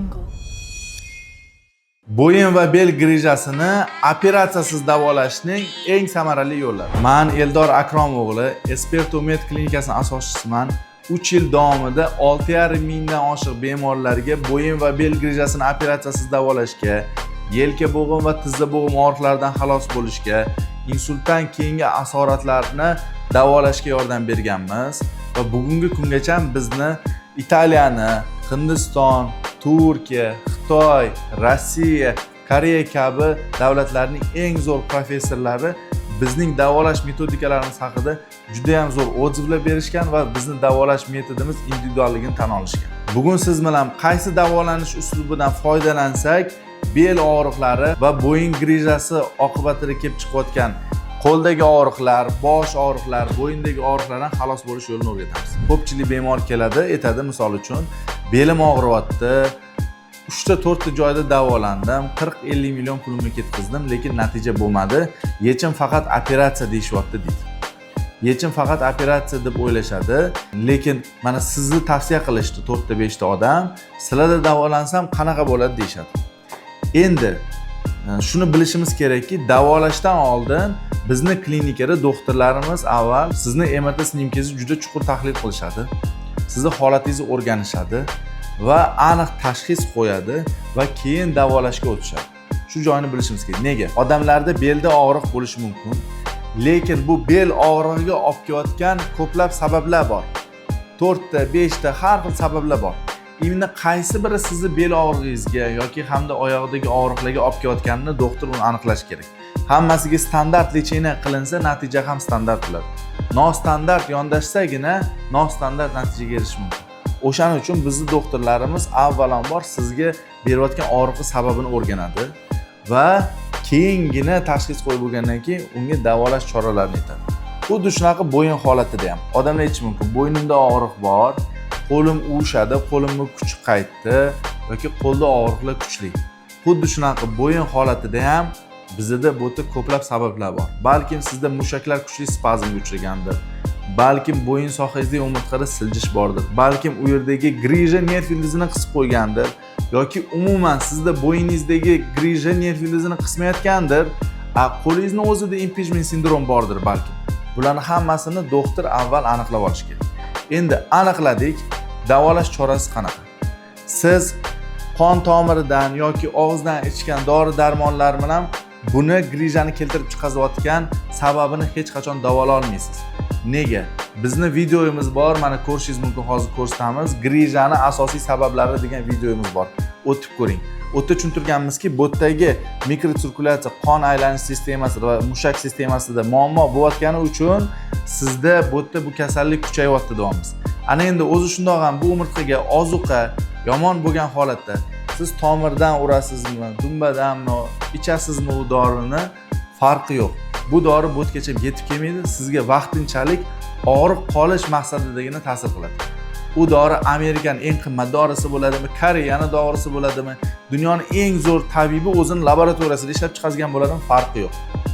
Jungle. Bo'yin va bel grijasini operatsiyasiz davolashning eng samarali yo'llari. Man Eldor Akrom o'g'li, Esperto Med klinikasining asoschisiman. 3 yil davomida 6,5 mingdan oshiq bemorlarga bo'yin va bel grijasini operatsiyasiz davolashga, yelka bo'g'im va tizza bo'g'im og'riqlaridan xalos bo'lishga, insultdan keyingi asoratlarni davolashga yordam berganmiz va bugungi kungacha bizni Italiyani, Hindiston, Turkiya, Xitoy, Rossiya, Koreya kabi davlatlarning eng zo'r professorlari bizning davolash metodikalarimiz haqida juda ham zo'r отзыв lar berishgan va bizni davolash metodimiz individualligini tan olishgan. Bugun siz bilan qaysi davolanish uslubidan foydalansak, bel og'riqlari va bo'yin grijasi oqibatida kelib chiqayotgan qo'ldagi og'riqlar, bosh og'riqlar, bo'yindagi og'riqlardan xalos bo'lish yo'lini o'rgatamiz. Ko'pchilik bemor keladi, aytadi, misol uchun, belim og'riyapti, uchta, to'rtta joyda davolandim, 40-50 million pulimni ketkazdim, lekin natija bo'lmadi, yechim faqat operatsiya deyishyapti, deydi. Yechim faqat operatsiya deb o'ylashadi, lekin mana sizni tavsiya qilishdi to'rtta, beshta odam, sizlarda davolansam qanaqa bo'ladi, deyishadi. Endi shuni bilishimiz kerakki, davolashdan oldin bizni klinikada doktorlarimiz avval sizni МРТ снимка ngizni juda chuqur tahlil qilishadi, sizni holatingizni o'rganishadi va aniq tashxis qo'yadi va keyin davolashga o'tishadi. Shu joyini bilishimiz kerak. Nega? Odamlarda belda og'riq bo'lishi mumkin, lekin bu bel og'rig'iga olib kelayotgan ko'plab sabablar bor. To'rtta, beshta har xil sabablar bor. Именно qaysi biri sizni bel og'rig'ingizga yoki hamda oyog'idagi og'riqlarga olib kelayotganini doktor uni aniqlashi kerak. Hammasiga standart лечение qilinsa, natija ham standart bo'ladi. Nostandart yondashsagina, nostandart natijaga erishish mumkin. O'shaning uchun bizni doktorlarimiz avvalambor sizga berayotgan og'riqni sababini o'rganadi va keyingina tashxis qo'yib bo'lgandan keyin unga davolash choralarini aytadi. Xuddi shunaqa bo'yin holatida ham odamlar aytishi mumkin: bo'ynimda og'riq bor, qo'lim uvishadi, qo'limni kuchi qaytdi yoki qo'lda og'riqlar kuchli. Xuddi shunaqa bo'yin holatida ham bizada bu yerda ko'plab sabablar bor. Balkim sizda mushaklar kuchli spazmga uchragandir, balkim bo'yin sohangizdagi umurtqada siljish bordir, balkim u yerdagi grija nerv ildizini qisib qo'ygandir yoki umuman sizda bo'yiningizdagi grija nerv ildizini qismayotgandir, a qo'lingizni o'zida импиджмент sindrom bordir balkim. Bularni hammasini doktor avval aniqlab olishi kerak. Endi aniqladik, davolash chorasi qanaqa? Siz qon tomiridan yoki og'izdan ichgan dori darmonlar bilan buni, grijani keltirib chiqazayotgan sababini hech qachon davolay olmaysiz. Nega? Bizni videomiz bor, mana ko'rishingiz mumkin, hozir ko'rsatamiz. Grijani asosiy sabablari degan videomiz bor, o'tib ko'ring. U yerda tushuntirganmizki, bu yerdagi mikrotsirkulyatsiya, qon aylanish sistemasi va mushak sistemasida muammo bo'layotgani uchun sizda bu yerda bu kasallik kuchayyapti, deyapmiz. Ana endi o'zi shundoq ham bu umurtqaga ozuqa yomon bo'lgan holatda siz tomirdan urasizmi, dumbadanmi, ichasizmi u dorini, farqi yo'q. Bu dori bu yergacha yetib kelmaydi, sizga vaqtinchalik og'riq qolish maqsadidagina ta'sir qiladi. U dori Amerikani eng qimmat dorisi bo'ladimi, Koreyani dorisi bo'ladimi, dunyoni eng zo'r tabibi o'zini laboratoriyasida ishlab chiqargan bo'ladimi, farqi yo'q.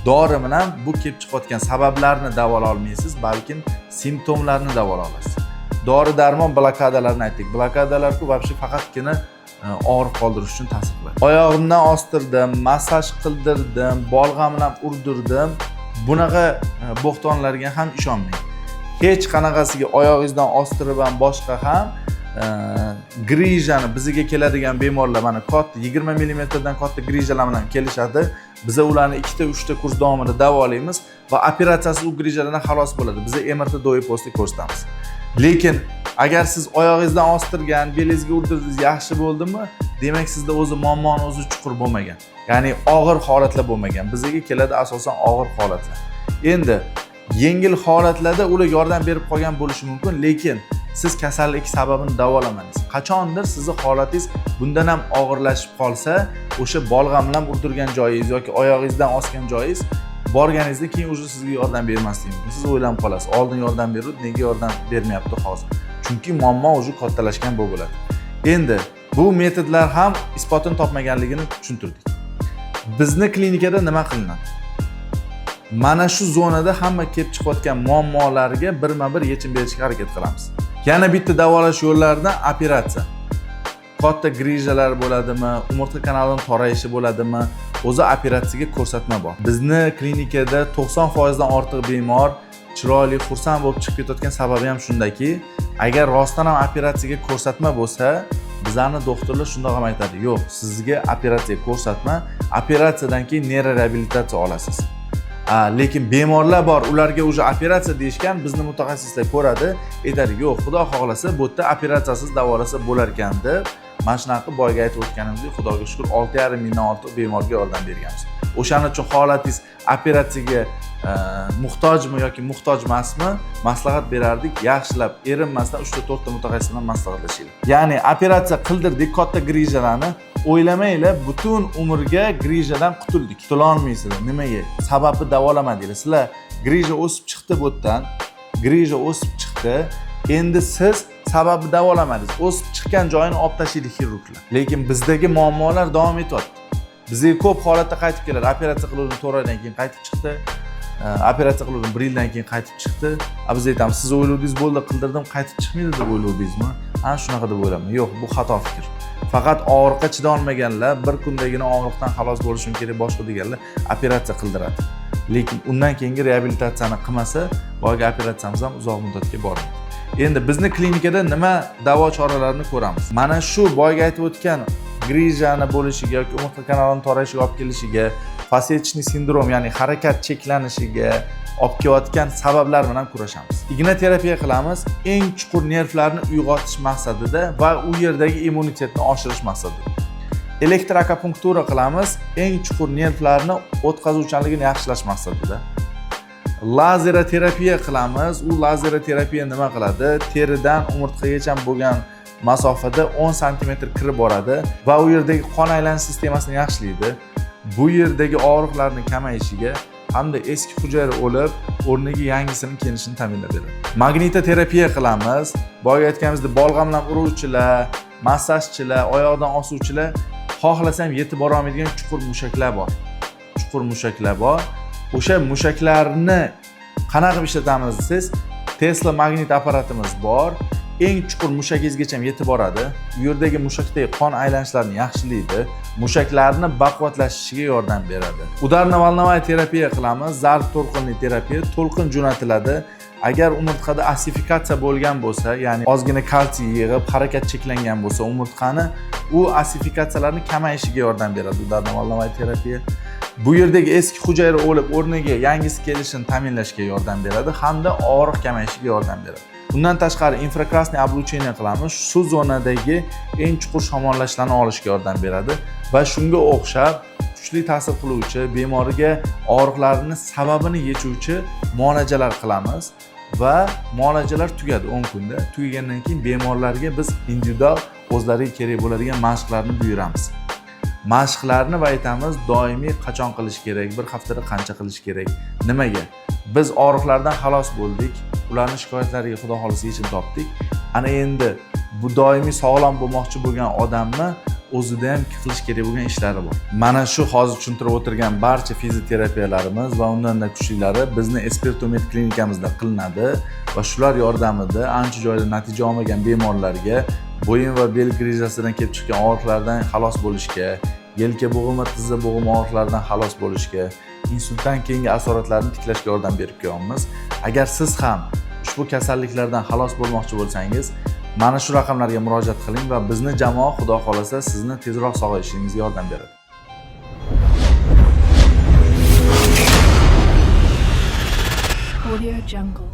Dori bilan bu kelib chiqayotgan sabablarni davolay olmaysiz, balkim simptomlarni davolay olasiz. Dori darmon blokadalarni aytdik. Blokadalarku вообще faqatgina og'riq qoldirish uchun ta'sir qiladi. Oyog'imdan ostirdim, massaj qildirdim, bolg'am bilan urdirdim, bunaqa bo'xtonlarga ham ishonmang hech qanaqasiga. Oyog'ingizdan ostirib ham, boshqa ham grijani, bizga keladigan bemorlar mana katta, 20 millimetrdan katta grijalar bilan kelishadi. Biza ularni ikkita, uchta kurs davomida davolaymiz va operatsiyasiz u grijalardan xalos bo'ladi. Biza МРТ до и после ko'rsatamiz. Lekin agar siz oyog'ingizdan ostirgan, belingizga urdirdingiz, yaxshi bo'ldimi, demak, sizda o'zi muammoni o'zi chuqur bo'lmagan, ya'ni og'ir holatlar bo'lmagan. Bizga keladi asosan og'ir holatlar. Endi yengil holatlarda ular yordam berib qolgan bo'lishi mumkin, lekin siz kasallik sababini davolamadingiz. Qachondir sizni holatingiz bundan ham og'irlashib qolsa, o'sha bolg'am bilan urdirgan joyingiz yoki oyog'ingizdan osgan joyingiz borganingizda keyin уже sizga yordam bermasligi mumkin. Siz o'ylanib qolasiz: oldin yordam beruvdi, nega yordam bermayapti hozir? Chunki muammo уже kattalashgan bo'ladi. Endi bu metodlar ham isbotini topmaganligini tushuntirdik. Bizni klinikada nima qilinadi? Mana shu zonada hamma kelib chiqayotgan muammolarga birma bir yechim berishga harakat qilamiz. Yana bitta davolash yo'llaridan operatsiya. Katta грыжа lar bo'ladimi, umurtqa kanalini torayishi bo'ladimi, o'zi operatsiyaga ko'rsatma bor. Bizni klinikada 90% dan ortiq bemor chiroyli, xursand bo'lib chiqib ketayotgan sababi ham shundaki, agar rostdan ham operatsiyaga ko'rsatma bo'lsa, bizani doktorlar shundoq ham aytadi: "Yo'q, sizga operatsiya ko'rsatma, operatsiyadan keyin neyroreabilitatsiya olasiz." Lekin bemorlar bor, ularga уже operatsiya deyishgan, bizni mutaxassislar ko'radi, aytadi: "Yo'q, xudo xohlasa, bu yerda operatsiyasiz davolasa bo'lar ekan", deb. Mana shunaqa qilib, boyagi aytib o'tganimizdek, xudoga shukur, 6,5 mingdan ortiq bemorga yordam berganmiz. O'shaning uchun holatingiz operatsiyaga muhtojmi yoki muhtoj emasmi, maslahat berardik, yaxshilab erinmasdan uchta, to'rtta mutaxassis bilan maslahatlashinglar. Ya'ni operatsiya qildirdik katta грыжа larni, o'ylamanglar, butun umrga грыжа dan qutuldik. Qutulolmaysizlar. Nimaga? Sababi davolamadinglar sizlar. Грыжа o'sib chiqdi, bu yerdan грыжа o'sib chiqdi. Endi siz sababni davolamadingiz, o'sib chiqqan joyini olib tashlaydi xirurglar, lekin bizdagi muammolar davom etyapti. Bizga ko'p holatda qaytib keladi: operatsiya qiluvdim, 4 oydan keyin qaytib chiqdi, operatsiya qiluvdim, bir yildan keyin qaytib chiqdi. A biz aytamiz: "Siz o'ylovdingiz, bo'ldi, qildirdim, qaytib chiqmaydi deb o'ylovdingizmi?" "Ha, shunaqa deb o'ylayman." Yo'q, bu xato fikr. Faqat og'riqqa chidolmaganlar, bir kundagina og'riqdan xalos bo'lishim kerak, boshqa deganlar operatsiya qildiradi, lekin undan keyingi reabilitatsiyani qilmasa, boyagi operatsiyamiz ham uzoq muddatga bormaydi. Endi bizni klinikada nima davo choralarini ko'ramiz? Mana shu boyagi aytib o'tgan грыжа ni bo'lishiga yoki umurtqa kanalini torayishiga olib kelishiga, фасеточный sindrom, ya'ni harakat cheklanishiga olib kelayotgan sabablar bilan kurashamiz. Ignoterapiya qilamiz, eng chuqur nervlarni uyg'otish maqsadida va u yerdagi immunitetni oshirish maqsadida. Elektroakupunktura qilamiz, eng chuqur nervlarni o'tkazuvchanligini yaxshilash maqsadida. Lazeroterapiya qilamiz. U lazeroterapiya nima qiladi? Teridan umurtqagacha bo'lgan masofada 10 santimetr kirib boradi va u yerdagi qon aylanish sistemasini yaxshilaydi. Bu yerdagi og'riqlarni kamayishiga hamda eski hujayra o'lib, o'rniga yangisini kelishini ta'minlab beradi. Magnitoterapiya qilamiz. Boyagi aytganimizdek, bolg'am bilan uruvchilar, massajchilar, oyoqdan osuvchilar xohlasa ham yetib borolmaydigan chuqur mushaklar bor. Chuqur mushaklar bor. O'sha mushaklarni qanaqa qilib ishlatamiz desangiz, Tesla magnit apparatimiz bor. Eng chuqur mushagingizgacha yetib boradi. U yerdagi mushakdagi qon aylanishlarini yaxshilaydi, mushaklarni baquvvatlashishiga yordam beradi. Ударно-волновая terapiya qilamiz, zarb to'lqinli terapiya, to'lqin jo'natiladi. Agar umurtqada ossifikatsiya bo'lgan bo'lsa, ya'ni ozgina kalsiy yig'ib, harakat cheklangan bo'lsa umurtqani, u ossifikatsiyalarni kamayishiga yordam beradi ударно-волновая terapiya. Bu yerdagi eski hujayra o'lib, o'rniga yangisi kelishini ta'minlashga yordam beradi hamda og'riq kamayishiga yordam beradi. Undan tashqari, инфракрасный облучение qilamiz. Shu zonadagi eng chuqur shamollashlarni olishga yordam beradi va shunga o'xshab kuchli ta'sir qiluvchi, bemorga og'riqlarni sababini yechuvchi muolajalar qilamiz va muolajalar tugadi 10 kunda. Tugagandan keyin bemorlarga biz individual, o'zlariga kerak bo'ladigan mashqlarni buyuramiz. Mashqlarni va aytamiz, doimiy qachon qilish kerak, bir haftada qancha qilish kerak. Nimaga? Biz og'riqlardan xalos bo'ldik, ularni shikoyatlariga, xudo xohlasa, yechim topdik. Ana endi bu doimiy sog'lom bo'lmoqchi bo'lgan odamni o'zida ham qilish kerak bo'lgan ishlari bor. Mana shu hozir tushuntirib o'tirgan barcha fizioterapiyalarimiz va undanda kuchlilari bizni Espertomed klinikamizda qilinadi va shular yordamida ancha joyda natija olmagan bemorlarga bo'yin va bel грыжа sidan kelib chiqqan og'riqlardan xalos bo'lishga, yelka bo'g'imi, tizza bo'g'imi og'riqlaridan xalos bo'lishga, insultdan keyingi asoratlarni tiklashga yordam berib kelyapmiz. Agar siz ham ushbu kasalliklardan xalos bo'lmoqchi bo'lsangiz, mana shu raqamlarga murojaat qiling va bizni jamoa, xudo xohlasa, sizni tezroq sog'ayishingizga yordam beradi. Audio Jungle.